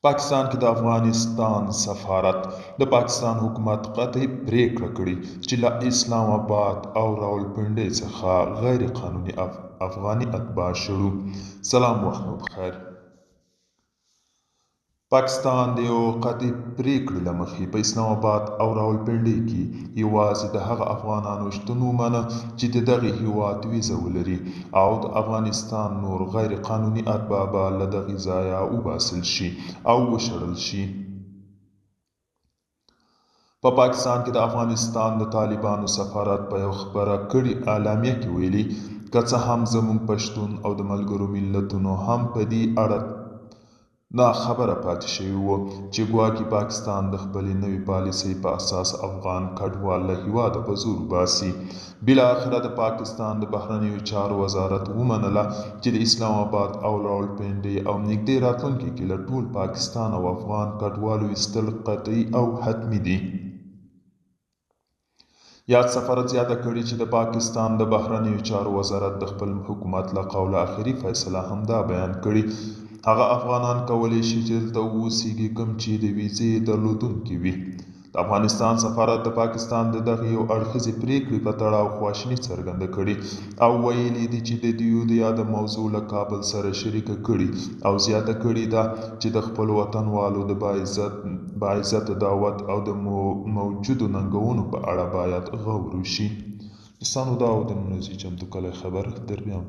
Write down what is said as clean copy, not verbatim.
پاکستان کې د افغانستان سفارت د پاکستان حکومت قطعي پرېکړه کړې چې له اسلام اباد او راولپنډۍ څخه غیر قانوني افغاني اتباع شړو. سلام وخت مو پخیر. پاکستان د یو قطعي پرېکړې له مخې په اسلام اباد او راولپنډۍ کې یوازې د هغه افغانانو شتون ومنه چې د دغه هیواد ویزه ولري او د افغانستان نور غیر قانوني اتباع به له دغه ځایه وباسل شي او وشړل شي. په پاکستان کې د افغانستان د طالبانو سفارت په یو خپره کړې اعلامیه کې ویلي، که څه هم زموږ په شتون او د ملګرو ملتونو هم په دې اړه ناخبره پاتې شوي وو چې ګواکې پاکستان د خپلې نوې پالیسۍ په اساس افغان کډوال له هیواده په زور وباسي. بالاخره د پاکستان د بهرنیو چارو وزارت ومنله چې د اسلام اباد او راولپنډۍ او نږدې راتلونکي کې له ټول پاکستان او افغان کډوالو ایستل قطعي او حتمي دي. یاد سفارت زیاته کړې چې د پاکستان د بهرنیو چارو وزارت د خپل حکومت له قوله اخري فیصله همدا بیان کړې، هغه افغانان کولی شي چې دلته واوسیږي کوم چې د ویزې درلودونکي وي. د افغانستان سفارت د پاکستان د دغې یو اړخیزې پرېکړې په تړاو خواشیني څرګنده کړې او ویلي دي چې د دوی د یاده موضوع له کابل سره شریکه کړې او زیاته کړې ده چې د خپلو وطنوالو د باعزته دعوت او د موجودو ننګونو په اړه باید غور وشي. دوستانو دا و د نن ورځې چمتو کلی خبر در بیان.